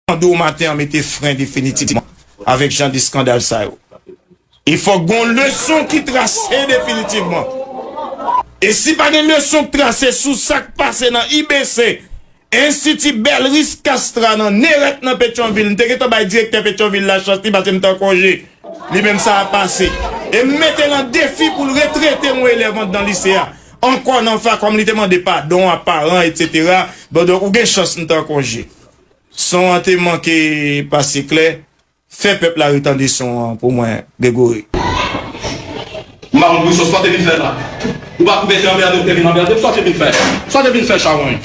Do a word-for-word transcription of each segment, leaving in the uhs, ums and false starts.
mande w maten an mete fren definitivman avèk jan de eskandal sa yo. E fòk gon leson ki trase definitivman. E si pa gen leson k trase sou sa k pase nan I B C, Enstiti Belrice Castra nan Nerèt nan Petyonvil, m te gentan bay direktè Petyonvil la chans li pase m t an konje. Li menm sa a pase. E m mete l an defi pou l retrete yon elèv anndan lise a. Ankò nan fa kòm li te mande padon a paran, etsetera. Bon, donk, ou gen chans m t an konje. Son an te manke pase klè. Fè pèp la retande son an pou mwen, Gregory. M pa konn pou sa w te vin fè la. Ou pa koupe fè anmède, ou te vin anmède. Sa w te vin fè? Sa w te vin fè, chawony?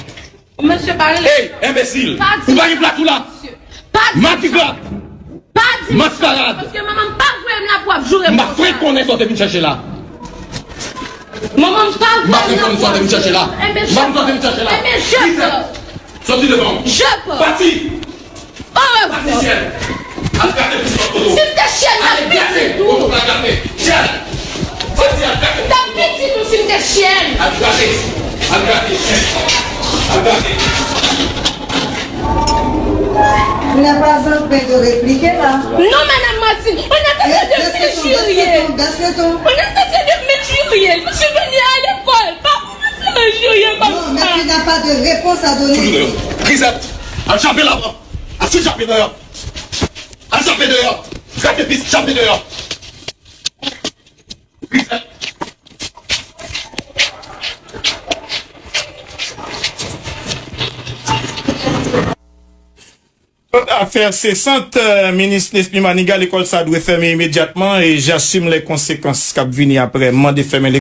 Mesye, pa rele. Ey, enbesil! Pa di. Ou pa gen plas ou la? Mesye, pa di. Matigat! Pa di. Maskarad! Paske manman m pa voye m la pou w ap joure m konsa. M pa fenk konnen sa w te vin chèche la. Manman m pa voye m la pou w ap joure m. M pa fenk konnen sa w te vin chèche la. Enbesil! Manman m sa w te vin chèche la. Enbesil! Soti devan m. Je pars. Pati! Au revoir. Pati, Shell. Al gate pou sòt foto. Si m te Shell, m t ap piti tou. Foto pa gate. Shell. Pati, al gate. M t ap piti tou si m te Shell. Al gate. Al gate. Al gate. Vous n'êtes pas en train de répliquer là. Non, Madame Martine, on est en train de m'injurier. Baisse le ton, baisse le ton, baisse le ton. On est en train de m'injurier. Je suis venue à l'école, pas pour me faire injurier comme ça. Non, mais tu n'as pas de réponse à donner ici. Grisette, al chape la. Al fout chape deyò. Al chape deyò. Gate pis, chape deyò. Lòt afè, se sant, euh, minis Nesmy Manigat, lekòl sa dwe fèmen imedyatman e j'assume les conséquences k ap vini apre. M mande fèmen